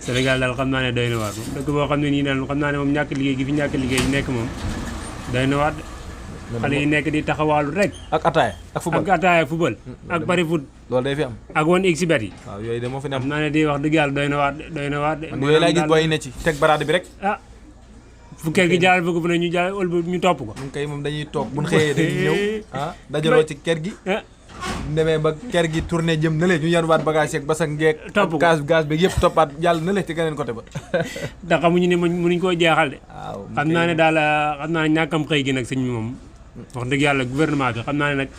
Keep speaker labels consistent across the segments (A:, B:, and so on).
A: Sénégal daal xam naa ne doy na waar moom dëkk boo xam ne nii daal xam naa ne moom ñàkk liggéey gi fi ñàkk liggéey nekk moom doy na waar xale yi nekk di taxawaalu rek
B: ak ataaya ak football
A: ak ataaya football ak bari foot
B: loolu day fi am
A: ak woon exhibet yi
B: waaw yooyu de moo fi ne am
A: xam naa ne di wax dëgg yàlla doy na waar doy na waar
B: man yooyu laa gis booy ne ci teg baraade bi rek
A: ah fu kër gi jaaral bëgg bu ne ñu jaal ël ñu topp ko
B: ñun kay moom dañuy toog buñ xëyee dañuy ñëw dajaloo ci kër gi demee ba kër gi tourné jëm na le ñu yanuwaat bagage yeeg basak ngeeg
A: topp
B: gaz bi yëpp toppaat jàll na le ci geneen côté ba
A: da xamuñu ne mënuñ koo jeexal de
B: waaw
A: xam naa ne daal xam naa ne ñàkkam xëy gi nag sëñ bi moom wax dëgg yàlla gouvernement bi xam naa ne nag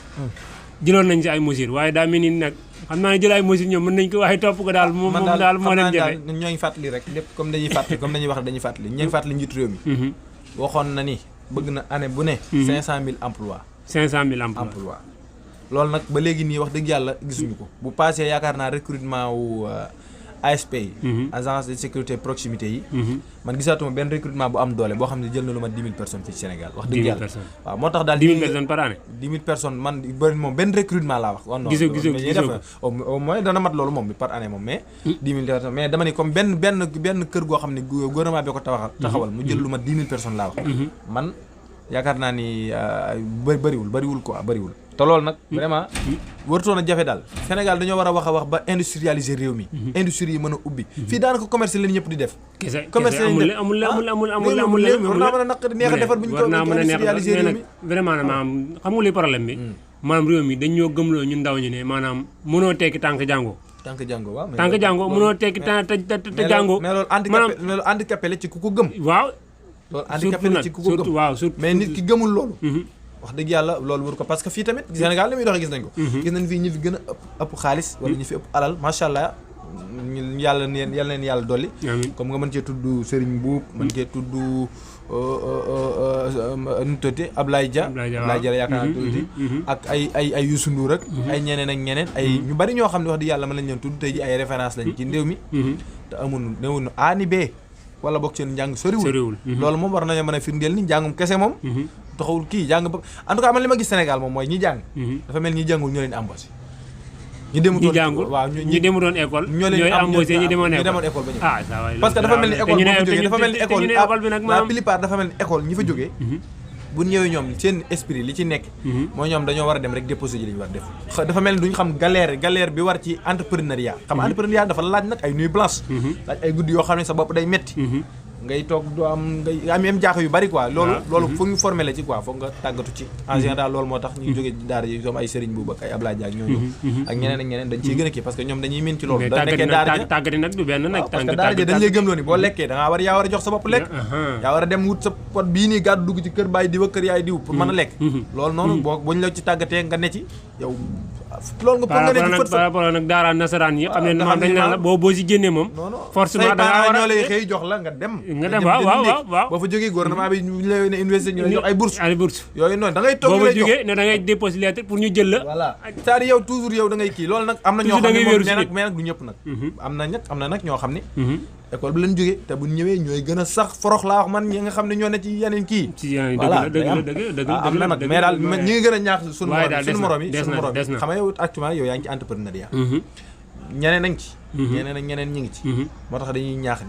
A: jëloon nañ si ay mesures waaye daa mel ni nag xam naa ne jël ay mesures ñoom mën nañ ko waaye topp ko daal moom daal moo leen jafe
B: ñun ñoo ngi fàttali rek lépp comme dañuy fàttali comme dañuy wax dañuy fàttali ñoo ngi fàttali njiitu réew mi waxoon na ni bëgg na année bu ne 500 000 emplois
A: 500 000 emplois
B: loolu nag ba léegi nii wax dëgg yàlla gisuñu ko bu passé yaakaar naa recrutement wu ASP yi agence de sécurité proximité yi man gisaatuma benn recrutement bu am doole boo xam ne jël na lu mat 10 000 personnes fii ci Sénégal wax dëgg yàlla waaw moo tax daal
A: 10 000 personnes par année
B: 10 000 personnes man bëri moom benn recrutement laa wax
A: gisoo
B: au moins dana mat loolu moom par année moom mais 10 000 personnes mais dama ni comme benn kër goo xam ne gouvernement bi ko taxawal mu jël lu mat 10 000 personnes laa wax man yaakaar naa ni bëriwul quoi bëriwul te loolu nag vraiment wartoon a jafe daal Sénégal dañoo war a wax ba industrialiser réew mi industrie yi mën a ubbi fii daanaka commerce leen ñëpp di def commerce lañ
A: amul
B: war naa mën a naq neex a defar bu ñu ko industrialiser réew mi
A: vraiment maanaam xam nga li problème bi maanaam réew mi dañ ñoo gëmloo ñun ndaw ñu ne maanaam mënoo tekki tànk jàngoo
B: waaw
A: tànk jàngoo mënoo tekki te jàngoo
B: mais loolu handicapé la ci ku ko gëm
A: waaw
B: loolu handicapé la ci ku ko gëm
A: waaw surtout
B: mais nit ki gëmul loolu wax dëgg yàlla loolu wër ko parce que fii tamit Sénégal li muy doxee gis nañ ko gis nañ fii ñi fi gën a ëpp xaalis wala ñi fi ëpp alal macha allah yàlla neen yàlla dolli comme nga mën cee tudd Serigne Mboup mën cee tudd nu tëddee Ablaye Dia yaakaar naa tuuti ak ay Youssou Ndour rek ay ñeneen ak ñeneen ay ñu bari ñoo xam ne wax dëgg yàlla mën lañ leen tudd tey ji ay référence lañ ci réew mi te newuñu A ni B wala bokk seen njàng soriwul loolu moom war nañoo mën a firndeel ni njàngum kese moom taxawul kii jàng ba en tout cas man li ma gis Sénégal moom mooy ñi jàng dafa mel ñi jàngul ñoo leen embauché ñi demutoon école ñooy embauché ñi demoon école ba ñëw parce que dafa mel ni école bi nag la plupart dafa mel ni école ñi fa jógee bu ñëwee ñoom seen esprit li ci nekk mooy ñoom dañoo war a dem rek déposé ji li ñu war def dafa mel ni duñu xam galère bi war ci entrepreneuriat xam entrepreneuriat dafa laaj nag ay nuit blanche laaj ay guddi yoo xam ne sa bopp day metti ngay toog doo am ngay am jaaxo yu bari quoi loolu foog ñu formé la ci quoi foog nga tàggatu ci en général loolu moo tax ñu jógee daara ji comme ay Serigne Bouba ak ay Ablaye Dia ak ñooñu ak ñeneen dañ ciy gën a kii parce que ñoom dañuy miin ci loolu da nekkee daara
A: tàggati nag du benn nag
B: parce que daara ji dañ lay gëmloo ni boo lekkee yaa war a jox sa bopp lekk yaa war a dem wut sa pot bii nii gàddu dugg ci kër baay diw ak kër yaay diw pour mën a lekk loolu noonu buñ la ci tàggatee nga ne ci yow loolu nga pour nga ne ci
A: par rapport nag daara nasaraan yi xam ne moom dañ naan la boo si génnee moom forcément da nga war a
B: ñoo lay xëy jox la nga dem
A: waaw
B: boo fa jógee gouvernement bi ñu lay ne université ñu lay jox ay bourse yooyu noonu da ngay toog
A: boo fa jógee ne da ngay déposer lettre pour ñu jël la
B: voilà c'est-à-dire yow toujours yow da ngay kii loolu nag am na ñoo xam ne moom mais nag du ñëpp nag am na nag ñoo xam ne école bi lañ jógee te bu ñëwee ñooy gën a sax forox laa wax man ñi nga xam ne ñoo ne ci yeneen kii voilà dëgg am na nag mais daal ñi ngi gën a ñaax suñu morom yi xam nga yow actuellement yow yaa ngi ci entrepreneuriat ñeneen nañ ci ñeneen ñi ngi ci moo tax dañuy ñaax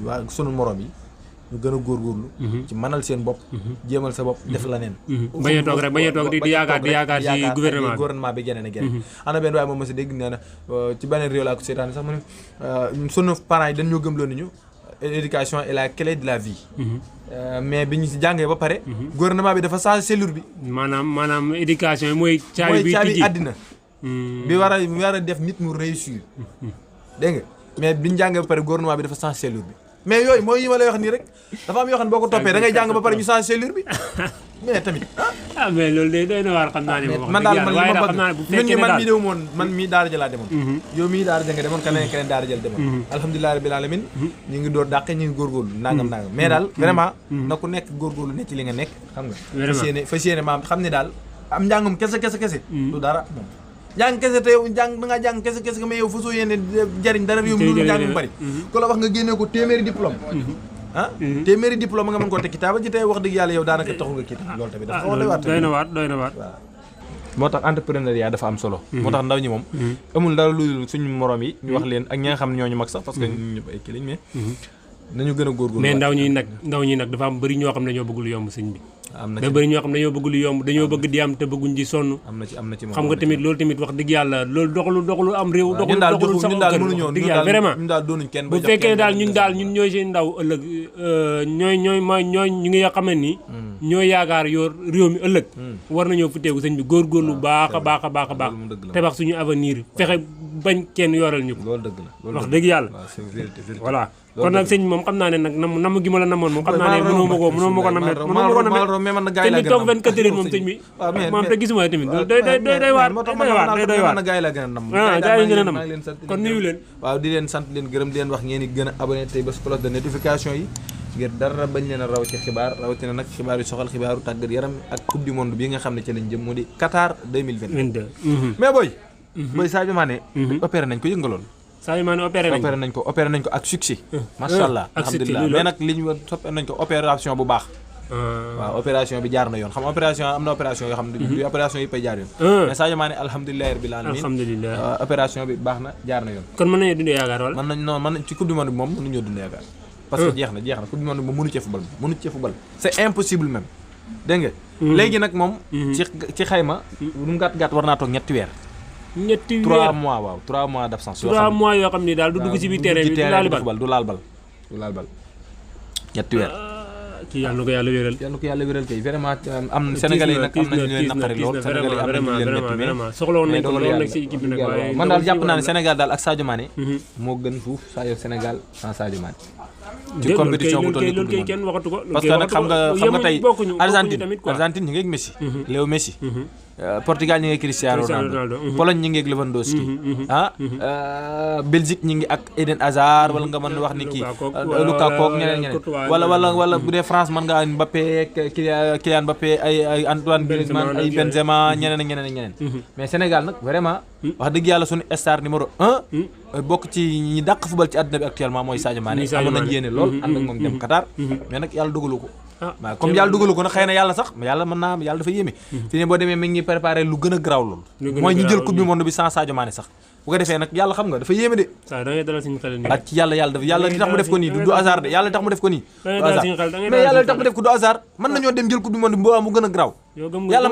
B: waa sunu morom yi ñu gën a góorgóorlu ci mënal seen bopp jéemal sa bopp def la neen
A: bañ a toog di yaakaar ci
B: gouvernement bi geneen ak geneen am na benn waaye moom ma si dégg nee na ci beneen réew laa ko seetaan sax mu ne sunu parents yi dañoo gëmloo ni ñu éducation est la clé de la vie mais bi ñu si jàngee ba pare gouvernement bi dafa changé cellule bi
A: maanaam éducation yi mooy caabi
B: àddina bi war a def nit mu réussir dégg nga mais bi ñu jàngee ba pare gouvernement bi dafa changé cellule bi mais yooyu mooy yi ma lay wax nii rek dafa am yoo xam ne boo ko toppee da ngay jàng ba pare ñu changé cellule bi mais tamit
A: mais loolu day doy na waar xam naa ne
B: man daal man li ma bëgg ñun man mii dew moon man mii daara ja laa demoon yow mii daara ja nga demoon keneen daara jël demoon alhamdulilah rabbil alamin ñu ngi door dàqe ñu ngi góorgóorlu nangam mais daal vraiment na ku nekk góorgóorlu ne ci li nga nekk xam nga fas yéene maam xam ne daal am njàngum kese du dara moom jàng kese te yow da ngaa jàng kese mais yow fa soo yéene jariñ dara réew mi lu jàng mu bari ku la wax nga génnee ko téeméeri diplôme téeméeri diplôme nga mën koo teg kitaaba ji tey wax dëgg yàlla yow daanaka taxu nga kii loolu tamit dafa doy na waat moo tax entrepreneuriat dafa am solo. moo tax ndaw ñi moom. amul dara lu suñu morom yi. ñu wax leen ak ñi nga xam ne ñooñu mag sax parce que ñun ñëpp ay kii lañ mais. nañu gën a góorgóorlu.
A: mais ndaw ñi nag dafa am bëri ñoo xam ne ñoo bëgg lu yomb sëñ bi.
B: am na
A: da bëri ñoo xam ne dañoo bëgg lu yomb dañoo bëgg di am te bëgguñ di sonn.
B: am na ci
A: xam nga tamit loolu tamit wax dëgg yàlla loolu doxalu am réew. doxalu sax
B: ñun daal
A: wax dëgg yàlla vraiment
B: ñun daal doonuñ kenn
A: bu fekkee daal ñun ñooy seen ndaw ëllëg ñooy ñu ngi xam ne nii ñooy yaakaar yor réew mi ëllëg war nañoo futeeku sëñ bi góorgóorlu baax a baax a baax a baax tabax suñu avenir fexe bañ kenn yoral ñu ko
B: loolu dëgg la
A: wax dëgg yàlla voilà kon nag sëñ moom xam naa ne nag nam gi ma la namoon moom xam naa ne mënoo ma ko namet te toog 24 heures moom sëñ bi moom te gisuma tamit day waar day waar
B: gaa yi la gën a nam
A: gaa yi gën a nam kon nuyu leen
B: waaw di leen sant leen gërëm di leen wax ngeen di gën a abonné tey ba cloche de notification yi ngir dara bañ leen a raw ci xibaar rawatina nag xibaar yu soxal xibaaru tàggat yaram ak coupe du monde bi nga xam ne ci lañ jëm moo di Qatar 2022 mais booy Sadio Mané opéré nañ ko yëngaloon
A: Sadio Mané opéré
B: nañ ko ak succès macha allah alhamdulilah mais nag li ñu soppee nañ ko opération bu baax waaw opération bi jaar na yoon xam nga opération am na opération yoo xam ne du opération yi pay jaar yoon mais Sadio Mané alhamdulilah rabbil alamin
A: alhamdulilah
B: opération bi baax na jaar na yoon
A: kon mën nañoo dundee yaakaar wala
B: mën nañ ci coupe du monde bi moom mën nañoo dundee yaakaar parce que jeex na coupe du monde bi moom mënu cee football c'est impossible même dégg nga léegi nag moom ci xayma lu mu gàtt war naa toog ñetti weer 3 mois waaw 3 mois d'absence
A: 3 mois yoo xam ni daal du dugg ci biir terrain bi
B: du laal bal ñetti weer
A: kii yàlla na ko yàlla wéral
B: kay vraiment am Sénégalais yi nag am nañu leen naqari lool Sénégalais am nañu leen métti mais
A: soxla woon nañ ko lool nag ci équipe bi nag waaye
B: man daal jàpp naa ne Sénégal daal ak Sadio Mané moo gën fuuf Sénégal sans Sadio Mané ci compétition bu toll
A: loolu kay kenn waxatu ko
B: parce que nag xam nga tey Argentine ñu ngi ak Messi Léo Messi Portugal ñi ngi Cristiano Ronaldo Pologne ñi ngi ak Lewandowski Belgique ñi ngi ak Eden Hazard wala nga mën wax ni kii Lukaku ak ñeneen wala bu dee France mën nga Mbappé Kylian Mbappé ay Antoine Griezmann ay Benzema ñeneen mais Sénégal nag vraiment wax dëgg yàlla suñu star numéro 1 bokk ci ñi dàq football ci àdduna bi actuellement mooy Sadio Mané amoon nañ yéene lool ànd ak moom dem Qatar mais nag yàlla dugalu ko waaw comme yàlla dugalu ko nag xëy na yàlla sax yàlla mën naa yàlla dafa yéeme fi ne boo demee mi ngi préparé lu gën a garaaw loolu mooy ñu jël coupe du monde bi sans Sadio Mané sax bu ko defee nag yàlla xam nga dafa yéeme de ak ci yàlla li tax mu def ko nii du hasard de yàlla li tax mu def ko nii mais yàlla li tax mu def ko du hasard mën nañoo dem jël coupe du monde bi mu gën a garaaw yàlla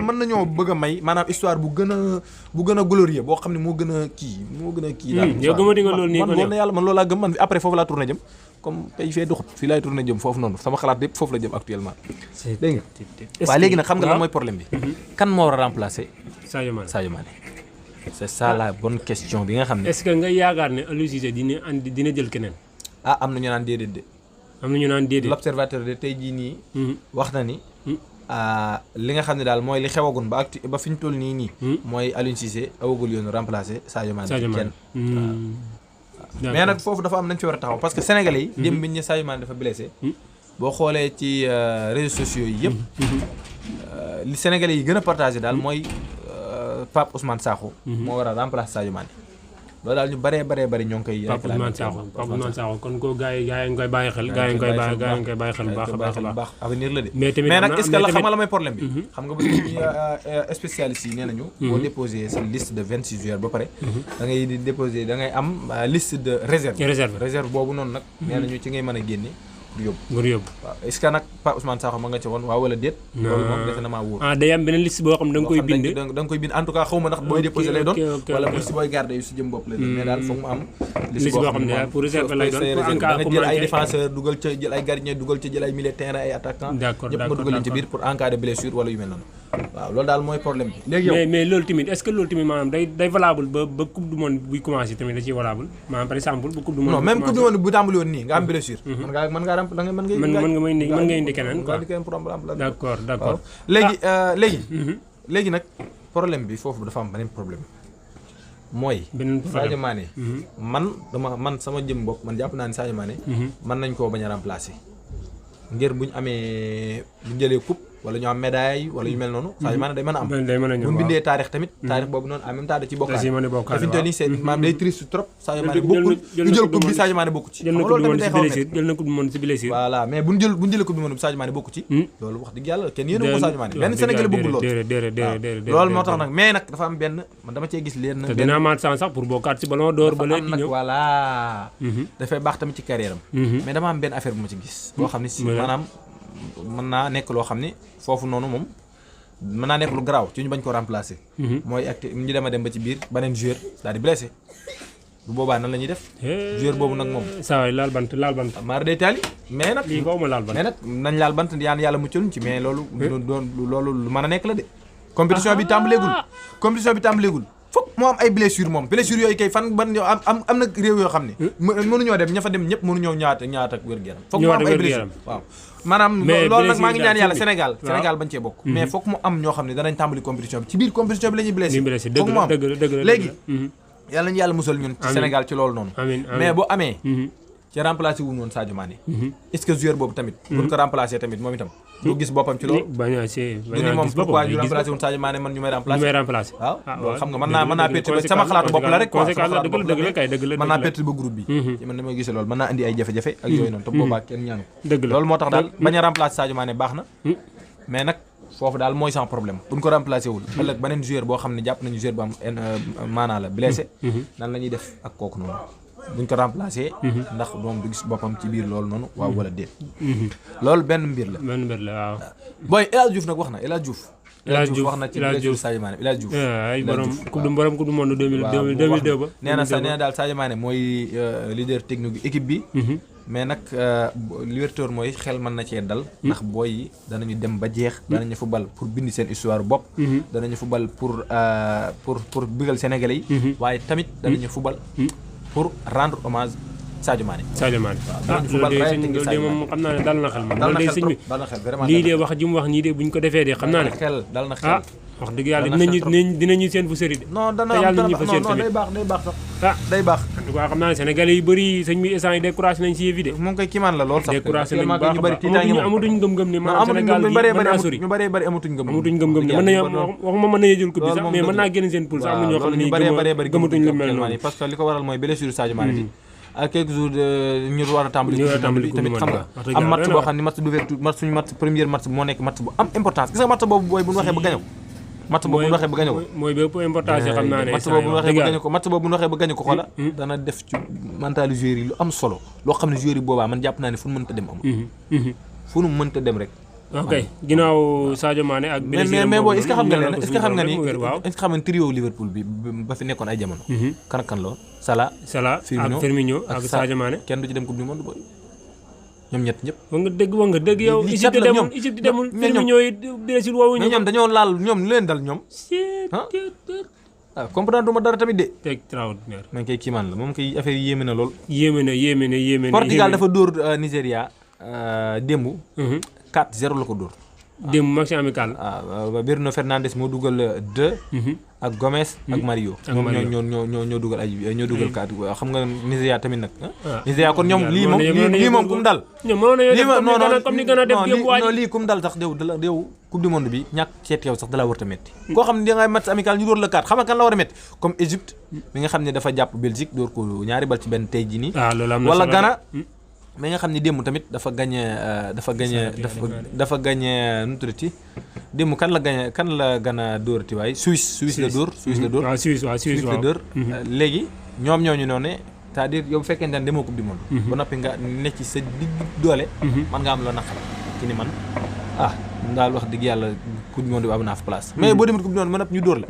B: mën nañoo bëgg a may maanaam histoire bu gën a glorieux boo xam ne moo gën a kii daal man yàlla man loolu laa gëm man après foofu laa tourné jëm comme tey fee doxut fii laay tourné jëm foofu noonu sama xalaat yëpp foofu la jëm actuellement dégg nga waaw léegi nag xam nga lan mooy problème bi kan moo war a remplacer Sadio Mané c'est ça la bonne question bi nga xam ne
A: est-ce que nga yaakaar ne Aliou Cissé dina jël keneen
B: am na ñu naan déedéet l'observateur de tey jii nii wax na ni li nga xam ne daal mooy li xewagun ba fi ñu toll nii mooy Aliou Cissé awagul yoon remplacer Sadio Mané kenn mais nag foofu dafa am nañ ci war a taxaw parce que sénégalais yi démb biñ ne Sadio Mané dafa blessé boo xoolee ci réseaux sociaux yi yëpp li sénégalais yi gën a partagé daal mooy Pape Ousmane Sakho moo war a remplacer Sadio Mané loolu daal ñu bëree ñoo ngi koy
A: Pape Ousmane Sakho kon ko gars yi ngi koy bàyyi xel gars yi ngi koy bàyyi xel bu baax
B: avenir la de
A: mais nag
B: est-ce que la xam nga la mooy problème bi xam nga ba spécialistes yi nee nañu boo déposé sa liste de 26 joueurs ba pare da ngay déposé da ngay am liste de réserve boobu noonu nag nee nañu ci ngay mën a génne nga yóbbu waaw est-ce que nag Pape Ousmane Sakho ma nga ci woon waaw wala déet loolu moom defe na maa wóor
A: day am beneen liste boo xam da nga koy bind
B: da nga koy bind en tout cas xaw ma ndax booy déposé lay doon wala liste booy garder yu si jëm bopp lay doon mais daal foog mu am liste boo xam ne pour réserve lay doon da nga jël ay défenseur dugal ca jël ay gardien dugal ca jël ay milieu terrain ay attaquant ñëpp nga dugal leen ci biir pour en cas de blessure wala yu mel noonu waaw loolu daal mooy problème bi léegi yow
A: mais loolu tamit est-ce que loolu tamit maanaam day valable ba coupe du monde buy commencé tamit da ciy valable maanaam par exemple bu coupe du monde
B: non même coupe du monde bu tàmbali woon nii nga am blessure mën nga
A: indi keneen quoi d'accord
B: léegi nag problème bi foofu dafa am beneen problème mooy Sadio Mané man sama jëm bopp man jàpp naa ne Sadio Mané mën nañ koo bañ a remplacer ngir buñ jëlee coupe wala ñu am médaille wala yu mel noonu Sadio Mané day mën a am
A: day mën a ñëw
B: bu ñu bindee taarix tamit taarix boobu noonu en même temps da ci bokkaat
A: da ciy mën a bokkaat
B: te fi ñu toll nii c'est maanaam day triste trop Sadio Mané
A: jël
B: bokkul
A: jël
B: ñu
A: na
B: jël
A: coupe
B: coupe bi
A: du
B: Sadio Mané bokku ci
A: jël na
B: loolu
A: coupe du
B: tamit
A: monde
B: day
A: si
B: xaw a métti
A: blessure jël na coupe du monde si blessure
B: voilà mais bu ñu jëlee coupe du monde bi Sadio Mané bokku ci loolu wax dëgg yàlla kenn yéene ko Sadio Mané benn Sénégalais bëggul loolu loolu moo tax nag mais nag dafa am benn man dama cee gis leen
A: te dina amaat chance sax pour bokkaat si ballon d'or ba léegi
B: nag
A: ñëw
B: voilà dafay baax tamit ci carrière am mais dama am benn affaire bu ma ci gis boo xam ne si maanaam mën naa nekk loo xam ne foofu noonu moom mën naa nekk lu garaaw ci ñu bañ ko remplacer mooy ak ñu dem a dem ba ci biir beneen joueur daal di blessé bu boobaa nan la ñuy def joueur boobu nag moom
A: saa waay laal bant
B: maar day taali mais nag
A: lii xaw ma laal bant
B: mais nag nañ laal bant yàlla muccaluñ ci mais loolu loolu lu mën a nekk la de compétition bi tàmbaleegul fokk moo am ay blessure moom blessure yooyu kay fan ban am na réew yoo xam ne mënuñoo dem ña fa dem ñëpp mënuñoo ñaata ak wér-gu-yaram fokk mu am ay blessure waaw maanaam loolu nag maa ngi ñaan yàlla Sénégal bañ cee bokk mais fokk mu am ñoo xam ne danañ tàmbali compétition bi ci biir compétition bi la ñuy blessé fokk mu am léegi yàlla ñu yàlla musal ñun ci Sénégal ci loolu noonu mais bu amee ci remplacé wu noonu Sadio Mané est-ce que joueur boobu tamit buñ ko remplacé tamit moom itam du gis boppam ci loolu du ni moom pourquoi ñu remplacé woon Sadio Mané man ñu may remplacé waaw loolu xam nga mën naa perte ba sama xalaatu bopp la rek quoi mën naa perte ba groupe bi ci man dama gisee loolu mën naa indi ay jafe-jafe ak yooyu noonu te boobaa kenn ñaanu ko loolu moo tax daal bañ a remplacé Sadio Mané baax na mais nag foofu daal mooy sans problème buñ ko remplacé wul ëllëg beneen joueur boo xam ne jàpp nañu joueur bu am maanaa la blessé nan la ñuy def ak kooku noonu buñ ko remplacé ndax moom du gis boppam ci biir loolu noonu waaw wala déet loolu benn mbir la
A: waaw
B: booy El Hadj Diouf nag wax na El Hadj Diouf wax na ci blessure Sadio Mané El Hadj Diouf
A: ay borom coupe du monde 2002 ba
B: nee na daal Sadio Mané mooy leader technique équipe bi mais nag li wértoor mooy xel mën na cee dal ndax booy yi danañu dem ba jeex danañu football pour bind seen histoire bopp danañu football pour bigal Sénégalais yi waaye tamit danañu football pour rendre hommage Sadio Mané waaw
A: loolu de moom xam naa ne dal na xel moom loolu de sëñ bi
B: dal na xel vraiment
A: lii de wax ji mu wax nii de buñ ko defee de xam naa ne
B: dal na xel
A: wax dëgg yàlla dinañu seen fu sëri de
B: non day baax sax day baax
A: en tout cas xam naa ne Sénégalais yu bëri sëñ bi instant yi découragé nañ si yëf yi de
B: moom koy kiimaan la lool sax
A: découragé nañ baax a baax amatuñ ngëm-ngëm ne maanaam Sénégal yi mën naa sori
B: ñu bari amatuñ ngëm-ngëm
A: ne mën nañu waxuma mën nañu jël coupe bi sax mais mën naa génn seen poule sax am na ñoo xam ne nii gëmatuñ lu mel noonu
B: parce que li ko waral mooy blessure Sadio Mané ak quelques jours ñu war a tàmbali tamit xam nga am match boo xam ne match d'ouverture suñu match premier match moo nekk match bu am importance gis nga match boobu booy bu ñu waxee ba gañe ko match boobu bu ñu waxee ba gañe ko
A: mooy bépp importance yi xam naa ne
B: match boobu bu ñu waxee ba gañe ko match boobu bu ñu waxee ba gañe ko xoola dana def ci mental joueur yi lu am solo loo xam ne joueur yi boobaa man jàpp naa ne fu nu mënta dem amul fu nu mënta dem rek
A: ok ginnaaw Sadio Mané ak
B: mais booy est-ce que xam nga leen est-ce que xam nga ni est-ce que xam nga trio Liverpool bi ba fi nekkoon ay jamono kan ak kan la Salah
A: ak Firmino ak Sadio Mané
B: kenn du ci dem coupe du monde booy ñoom ñett ñëpp
A: wax nga dëgg yow Égypte demul Firmino yi Brésil woowuñu
B: ñoom dañoo laal ñoom lu leen dal ñoom comprendre ma dara tamit de
A: extraordinaire
B: man kay kiimaan la moom kay affaire yi yéeme na lool
A: yéeme na
B: Portugal dafa dóor Nigéria démb 4-0 la ko dóor
A: démb match amical
B: Bruno Fernandes moo dugal 2 ak Gomez ak Mario ñoo dugal ñoo dugal 4 xam nga Nigéria tamit nag Nigéria kon ñoom lii moom kum dal
A: ñoom mënoon comme ni gën a def démb waay
B: non lii kum dal sax yow coupe du monde bi ñàkk seet yow sax dala war a metti koo xam ne da ngay match amical ñu dóor la 4 xam nga kan la war a metti comme Égypte mi nga xam ne dafa jàpp Belgique dóor ko ñaari bal ci benn tey ji nii wala Ghana mais nga xam ne démb tamit dafa gagné nu mu tuddati démb kan la Ghana dóorati waaye Suisse la dóor Suisse la dóor léegi ñoom ñooñu noonu c'est-à-dire yow bu fekkente ne demoo coupe du monde ba noppi nga ne ci sa digg doole man nga am loo naqara ci ni man daal wax dëgg yàlla coupe du monde bi am naa fa place mais boo demee coupe du monde ba noppi ñu dóor la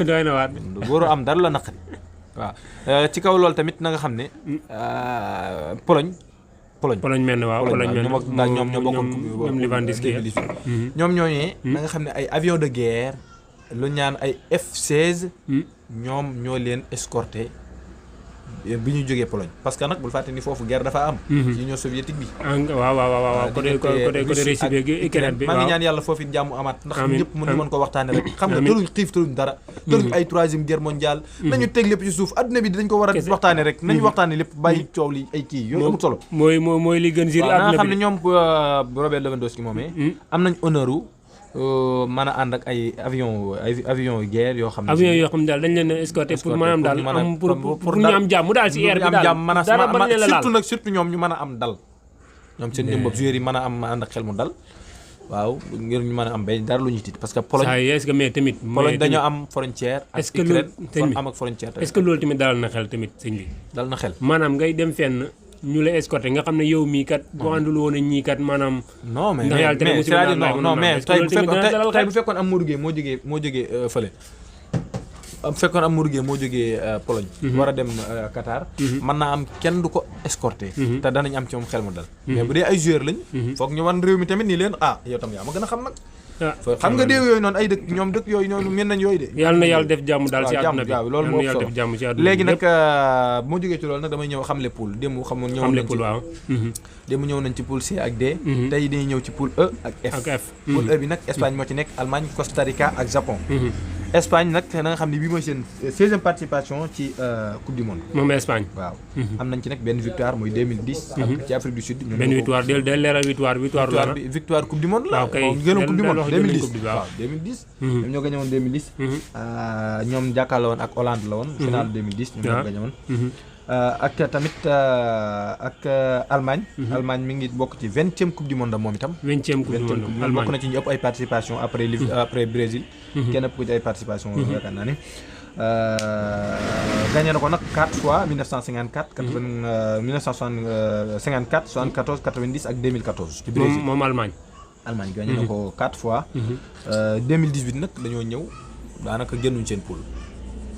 A: doy na waat
B: booroo am dara la naqari waaw ci kaw loolu tamit na nga xam ne Pologne mel na waaw Pologne mel na ñoom ñoo bokkoon
A: ñoom Lewandowski
B: ñoom ñooñee na nga xam ne ay avion de guerre lu ñaan ay F-16 ñoom ñoo leen escorté bi ñu jógee Pologne parce que nag bul fàtte ni foofu guerre dafa am ci Union soviétique bi
A: waaw côté Russie bi Ukraine bi
B: maa ngi ñaan yàlla foofu it jàmm amaat ndax ñëpp mën ko waxtaane rek xam nga tëluñ xiif tëluñ dara tëluñ ay troisième guerre mondiale nañu teg lépp ci suuf adduna bi dañ ko war a waxtaane rek nañu waxtaane lépp bàyyi coow li ay kii yooyu amul solo
A: mooy li gën jël
B: adduna bi nga xam ne ñoom Robert Lewandowski moomee am nañ honneur mën a ànd ak ay avion guerre yoo xam ne
A: daal dañ leen a escorté pour maanaam daal am pour ñu am jàmm daal ci air bi daal dara bañ leen la laal
B: surtout ñoom ñu mën a am dal ñoom seen ñoom bopp joueurs yi mën a am ànd ak xel mu dal waaw ngir ñu mën a am bay dara lu ñuy tiit parce que Pologne
A: est-ce que mais tamit
B: Pologne dañoo am frontière ak Ukraine am ak frontière
A: est-ce que loolu tamit dalal na xel tamit sëñ bi
B: dal na xel
A: maanaam ngay dem fenn ñu la escorté nga xam ne yow mii kat boo àndul woon ak ñii kat maanaam
B: non mais tey bu fekkoon am Modou Gueye moo jógee fële bu fekkoon am Modou Gueye moo jógee Pologne war a dem Qatar mën naa am kenn du ko escorté te danañ am ci moom xel mu dal mais bu dee ay joueur lañ foog ñu wan réew mi tamit nii leen yow tam yaa ma gën a xam nag xam nga déew yooyu noonu ay dëkk ñoom dëkk yooyu noonu mel nañ yooyu de
A: yàlla na yàlla def jàmm daal ci àdduna bi
B: loolu moo
A: yàlla def jàmm ci àdduna
B: léegi nag moo jógee ci loolu nag damay ñëw xamle poule démb xamoon ñëw nañ ci waaw démb ñëw nañ ci poule C ak D tey dañuy ñëw ci poule E ak F poule E bi nag Espagne moo ci nekk Allemagne Costa Rica ak Japon Espagne nag na nga xam ne bii mooy seen 16e participation ci coupe du monde
A: moom Espagne
B: waaw am nañ ci nag benn victoire mooy 2010 ak ci Afrique du Sud
A: benn victoire del leeral
B: victoire coupe du monde la moom gënoon coupe du monde 2010 waaw 2010 ñoom ñoo gagné woon 2010 ñoom jàkkaarloo woon ak Hollande la woon finale 2010 ñoom ñoo gagné woon ak tamit ak Allemagne Allemagne mi ngi bokk ci 20e coupe du monde moom itam
A: 20e coupe du monde
B: bokk na ci ñu ëpp ay participation après Brésil kenn ëpp ko ci ay participation yaakaar naa ni gagné na ko nag 4 fois 1954 1954 74 90 ak 2014 ci Brésil
A: moom Allemagne
B: gagné na ko 4 fois 2018 nag dañoo ñëw daanaka génnuñ seen poule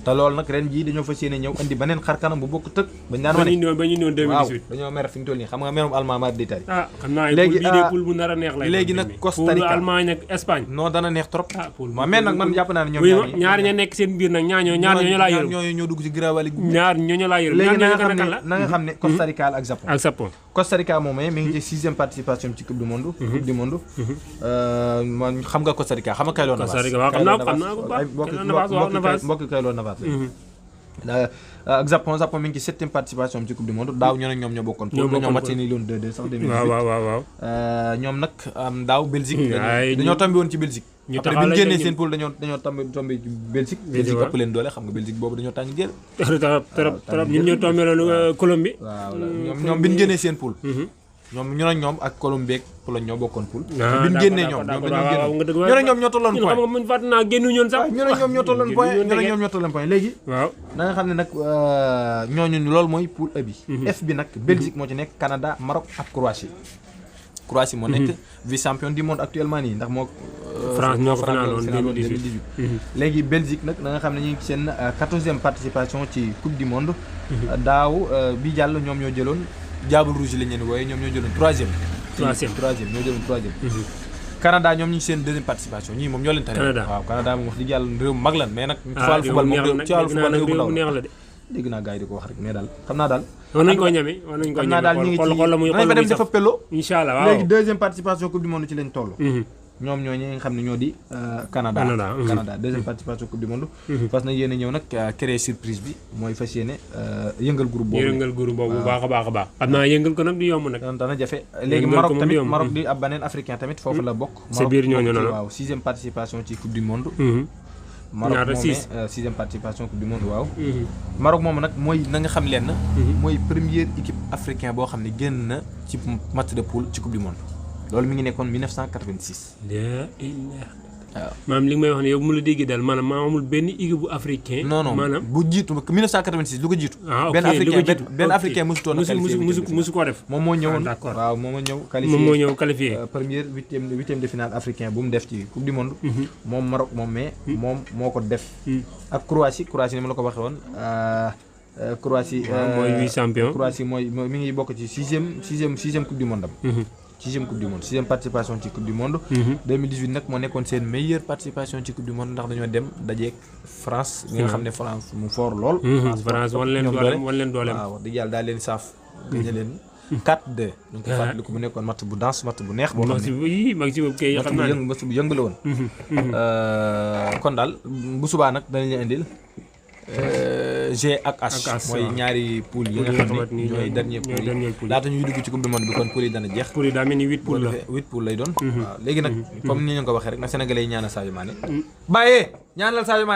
B: te loolu nag ren jii dañoo fas yéene ñëw andi beneen xar kanam bu bokk tëg bañ daan wane
A: ba ñu ñëw 2018
B: waaw dañoo mer fi ñu toll nii xam nga merum Allemagne mar d'Italie
A: xam naa léegi bii de poule bu nar a neex lay
B: léegi nag Costa Rica
A: Allemagne ak Espagne
B: non dana neex trop waaw mais nag man jàpp naa ne ñoom
A: ñaar ña nekk seen biir nag ñaar ñoo laa yërëm
B: ñoo ñoo dugg ci grawali
A: ñaar ñoo laa yërëm
B: léegi na nga xam ne Costa Rica ak Japon Costa Rica moom mi ngi ci 6e participation ci coupe du monde man xam nga Costa Rica xam nga Keylor Navas
A: Costa Rica waaw xam naa ko baax
B: mbokk Keylor Navas ak Japon mi ngi ci 7e participation ci coupe du monde daaw ñoo ñoom ñoo bokkoon pour ñoo match ni loon 2-2 sax 2018
A: waaw
B: ñoom nag daaw Belgique dañoo tombé woon ci Belgique après bi ñu génnee seen poule dañoo tombé ci Belgique ëpp leen doole xam nga Belgique boobu dañoo tàng jël
A: trop ñun ñoo tombé loolu Colombie
B: waaw ñoom bi ñu génnee seen poule ñoom ak Colombie ak Pologne ñoo bokkoon poule bi ñu génnee ñoom ñoom ñoo tolloon point
A: xam nga fàtt naa génnu ñoon sax
B: ñoom ñoo tolloon point léegi
A: waaw
B: da nga xam ne nag ñooñu loolu mooy poule E bi F bi nag Belgique moo ci nekk Canada Maroc ak Croatie moo nekk vice champion du monde actuellement nii ndax moo
A: France ñoo ko finaloon
B: 2018 léegi Belgique nag da nga xam ne ñu ngi seen 14e participation ci coupe du monde daaw bi jàll ñoom ñoo jëloon Diable Rouge lañ leen wooye ñoom ñoo jëloon 3e ñoo jëloon 3e Canada ñoom ñu ngi seen 2e participation ñii moom ñoo leen tane waaw Canada moom wax dëgg yàlla réew mag lan mais nag ci wàllu football moom ci wàllu football réew bu ndaw la dégg naa gars yi di ko wax rek mais daal xam naa daal
A: war nañ ko ñeme
B: xam naa daal ñu ngi ci nañ fa dem dafa pello
A: incha allah waaw
B: léegi 2e participation coupe du monde ci lañ toll ñoom ñoo ñi nga xam ne ñoo di Canada 2e participation coupe du monde fas na yéene ñëw nag créer surprise bi mooy fas yéene yëngal groupe boobu
A: bu baax a baax xam naa yëngal ko nag du yomb nag
B: dana jafe léegi Maroc di ab beneen africain tamit foofu la bokk
A: sa biir ñooñu noonu
B: waaw 6e participation ci coupe du monde Maroc moomee 6e participation coupe du monde waaw Maroc moom nag mooy na nga xam leen mooy première équipe africain boo xam ne génn na ci match de poule ci coupe du monde loolu mi ngi nekkoon 1986 waaw
A: maanaam li nga may wax ne yow bu mu la déggee daal maanaam maa amul benn équipe bu africain
B: non
A: maanaam
B: bu jiitu 1986 lu ko jiitu benn africain mosutoon
A: mosu koo def
B: moom moo ñëwoon
A: d'accord
B: waaw moom moo ñëw qualifié première huitième de finale africain bu mu def ci coupe du monde moom Maroc moom mais moom moo ko def ak Croatie ni ma la ko waxee woon Croatie
A: mooy vice champion
B: Croatie mooy mi ngi bokk ci sixième coupe du monde am 6e coupe du monde 6e participation ci coupe du monde 2018 nag moo nekkoon seen meilleure participation ci coupe du monde ndax dañoo dem dajeek France ñi nga xam ne France mu fort lool
A: France wan leen dooleem
B: waaw wax dëgg yàlla daal leen saaf gañe leen 4-2 ñu ngi ko fàttaliku mu nekkoon match bu danse match bu neex boo xam ne
A: mag ci kay xam naa
B: match bu yëngu la woon kon daal bu subaa nag danañ leen indil G ak H mooy ñaari poule yi nga xam ne ñooy dernier poule laata ñuy dugg ci coupe du monde bi kon poule yi dana jeex
A: poule yi daa mel ni 8 poule la
B: 8 poule lay doon waaw léegi nag comme ni ñu ko waxee rek na sénégalais yi ñaanal Sadio Mané bàyyee ñaanal Sadio Mané